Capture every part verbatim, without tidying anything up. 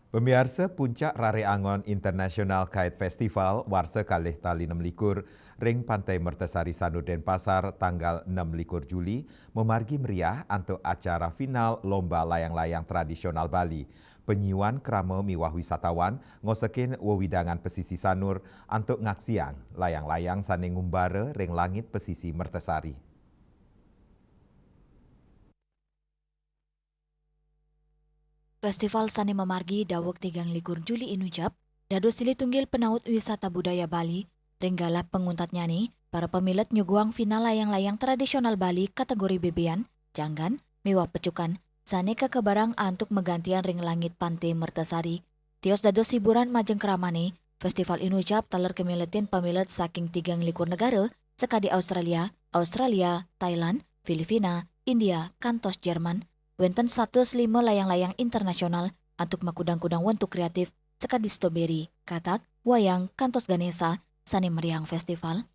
Pamiarsa, puncak Rare Angon International Kite Festival warsa kalih tali nem likur ring Pantai Mertasari Sanur Denpasar tanggal nem likur Juli mamargi meriah antuk acara final Lomba Layang-Layang Tradisional Bali. Panyiuan krama miwah wisatawan ngosekin wewidangan pesisi Sanur antuk ngaksiang layang-layang sane ngumbara ring langit pesisi Mertasari. Festival sane mamargi daweg tigang likur Juli inucap dados silih tunggil penaut wisata budaya Bali. Ring galah panguntatnyane, para pamilet nyuguhang final layang-layang tradisional Bali kategori bebean, janggan, miwah pecukan sane kakebarang antuk magantian ring langit Pante Mertasari. Tios dados hiburan majeng kramane, festival inucap taler kamiletin pamilet saking tigang likur negara, sakadi Australia, Australia, Thailand, Filipina, India, kantos Jerman. Wenten satus lima layang-layang internasional antuk makudang-kudang wentuk kreatif sakadi strawberry, katak, wayang, kantos Ganesha sane meriahang festival.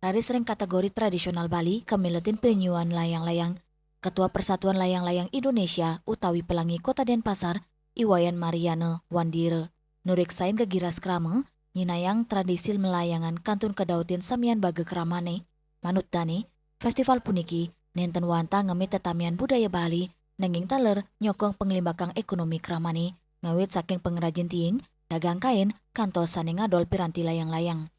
Raris ring kategori tradisional Bali kamiletin panyiuan layang-layang. Ketua Persatuan Layang-Layang Indonesia utawi Pelangi Kota Denpasar, I Wayan Mariana Wandira, nureksain gegiras krama nyinahang tradisi malayangan kantun kadautin samian baga kramane. Manut dane, festival puniki nenten wantah ngemit tetamian budaya Bali, nanging taler nyokong panglimbakang ekonomi kramane, ngawit saking pangrajin tiing, dagang kain, kantos sane ngadol piranti layang-layang.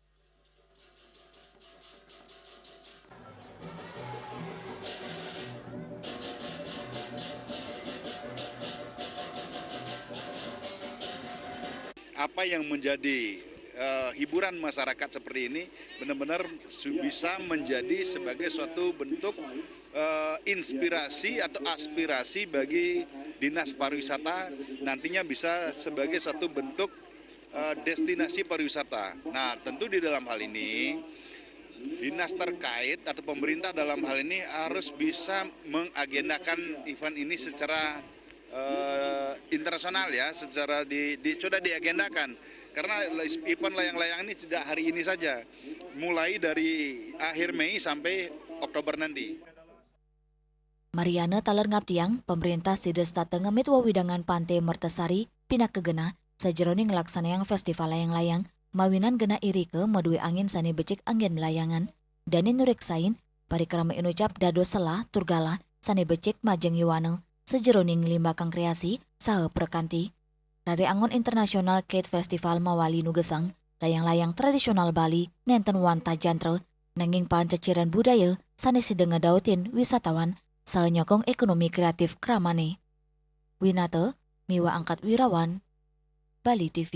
Apa yang menjadi eh, hiburan masyarakat seperti ini benar-benar su- bisa menjadi sebagai suatu bentuk eh, inspirasi atau aspirasi bagi dinas pariwisata, nantinya bisa sebagai satu bentuk eh, destinasi pariwisata. Nah, tentu di dalam hal ini dinas terkait atau pemerintah dalam hal ini harus bisa mengagendakan event ini secara eh, internasional, ya, secara di, di sudah diagendakan, karena event layang-layang ini tidak hari ini saja, mulai dari akhir Mei sampai Oktober nanti. Mariana taler ngaptiang, pemerintah sida setata ngemit wewidangan Pante Mertasari pinaka genah sajeroning nglaksanayang festival layang-layang, mawinan genah irika madue angin sane becik anggen malayangan. Dane nureksain, parikrama inucap dados selah tur galah sane becik majeng yowana sajeroning nglimbakang kreasi saha prakanti. Rare Angon International Kite Festival mawali nugesang layang-layang tradisional Bali nenten wantah jantra, nanging panceciran budaya sane sida ngadautin wisatawan saha nyokong ekonomi kreatif kramane. Winata miwah Angkat Wirawan, Bali T V.